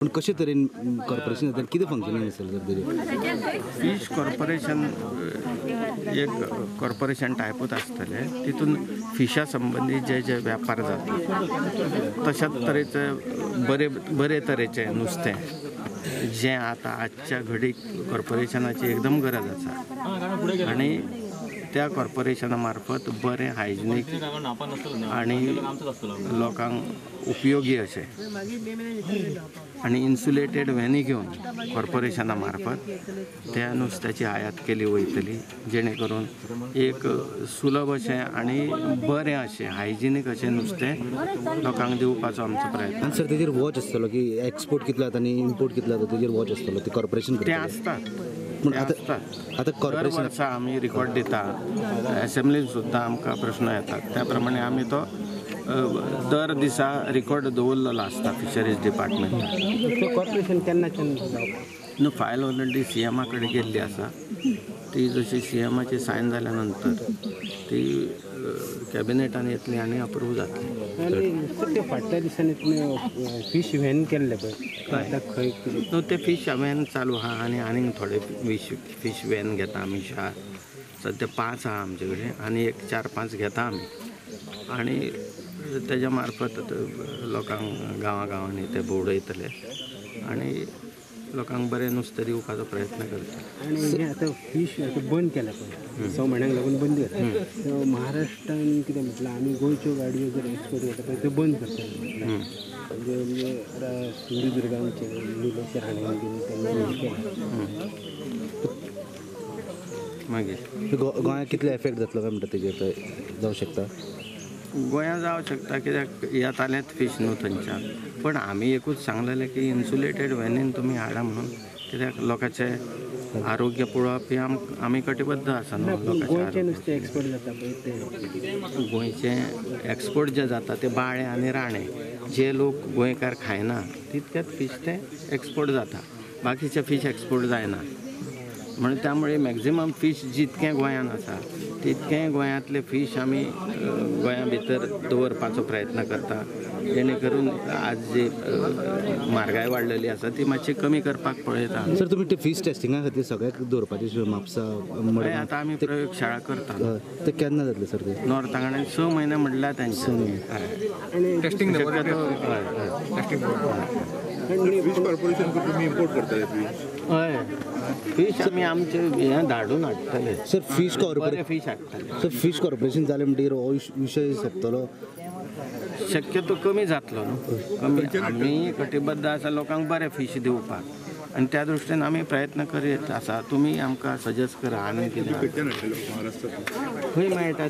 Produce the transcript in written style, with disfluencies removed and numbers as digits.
पूण कशे तरेन कॉर्पोरेशन जाता, कितें फंक्शनींग आसतलें सर तेजें? फीश कॉर्पोरेशन एक कॉर्पोरेशन टायपूच आसतलें. तितून फिशा संबंदी जे जे व्यापार जाता तशाच तरेचे बरे बरे तरेचें नुस्तें जें आतां आजच्या घडीक कॉर्पोरेशनाची एकदम गरज आसा आनी त्या कॉर्पोरेशना मार्फत बरें हायजिनीक आनी लोकांक उपयोगी अशें आनी इन्सुलेटेड व्हॅनी घेवन कॉर्पोरेशना मार्फत त्या नुस्त्याची आयात केली वयतली, जेणे करून एक सुलभ अशें आनी बरें अशें हायजिनीक अशें नुस्तें लोकांक दिवपाचो आमचो प्रयत्न. आनी सर तेजेर वॉच आसतलो की एक्सपोर्ट कितलो जाता आनी इम्पोर्ट कितलो जाता तेजेर वॉच आसतलो ते कॉर्पोरेशन तें आसता. पूण आतां दर वर्सा आमी रिकॉर्ड दिता, एसेंब्लीन सुद्दां आमकां प्रश्न येतात, त्या प्रमाणे आमी तो दर दिसा रिकॉर्ड दवरलेलो आसता फिशरीज डिपार्टमेंटान. कॉर्पोरेशन केन्नाच्यान न्हू फायल ऑलरेडी सी एमा कडेन गेल्ली आसा, ती जशी सी एमाची सायन जाल्या नंतर ती कॅबिनेटान येतली आनी अप्रूव जातली. आनी फाटल्या दिसांनी तुमी फीश व्हॅन केल्ले पळय, आतां खंय न्हू ते फीश व्हॅन चालू आहा आनी आनीक थोडे फीश व्हॅन घेता आमी. शार सद्या 5 आहा आमचे कडेन आनी एक 4-5 घेता आमी आनी तेज्या मार्फत लोकांक गांवां गांवांनी ते भोंवडयतले आनी लोकांक बरें नुस्तें दिवपाचो प्रयत्न करतले. आनी हें आतां फीश आतां बंद केला पळय, 6 म्हयन्यांक लागून बंद केला. महाराष्ट्रान कितें म्हटलां आमी गोंयच्यो गाडयो जर एक्सपोर्ट करता पळय त्यो बंद करतले म्हटलां, म्हणजे सिंधुदुर्गांचे निलेश राणे बीन तेन्ना केलां. मागीर गोंयांत कितलो एफेक्ट जातलो काय म्हणटा तेजेर जावं शकता? गोंयांत जावं शकता, कित्याक येतालेंच फीश न्हू थंयच्यान. पण आमी एकूच सांगलेलें की इन्सुलेटेड व्हॅनीन तुमी हाडा म्हणून, कित्याक लोकांचें आरोग्य पळोवप हें आमी कटिबद्ध आसा न्हू. गोंयचें नुस्तें एक्सपोर्ट जाता पळय तें, गोंयचें एक्सपोर्ट जें जाता तें बाळे आनी राणे जे लोक गोंयकार खायना तितकेच फीश ते एक्सपोर्ट जाता, बाकीचे फीश एक्सपोर्ट जायना. म्हणून त्यामुळे मॅक्झिमम फीश जितकें गोंयांत आसा तितकें गोंयांतले फीश आमी गोंया भितर दवरपाचो प्रयत्न करता, जेणे करून आज जी म्हारगाय वाडलेली आसा ती मातशी कमी करपाक पळयता. सर तुमी ते फीश टेस्टिंगा खातीर सगळ्याक दवरपाचे म्हापसा आतां आमी प्रयोगशाळा करता. ते केन्ना जातले सर? ते नॉर्था कडेन 6 म्हयने म्हणल्यार तेंचे टेस्टिंग. फिश कॉर्पोरेशन तुमी इम्पोर्ट करतले फीश? हय, फीश आमी आमचे हें धाडून हाडटले सर. फीश कॉर्पोरेशन फीश हाडटले सर. फीश कॉर्पोरेशन जालें म्हणटकीर हो विशय सोंपतलो, शक्यतो कमी जातलो न्हू. कमी आमी कटिबद्ध आसा लोकांक बरें फीश दिवपाक आनी त्या दृश्टीन आमी प्रयत्न करीत आसा. तुमी आमकां सजेस्ट करा आनी कितें खंयच्यान हाडटले? महाराष्ट्रांत खंय मेळटा?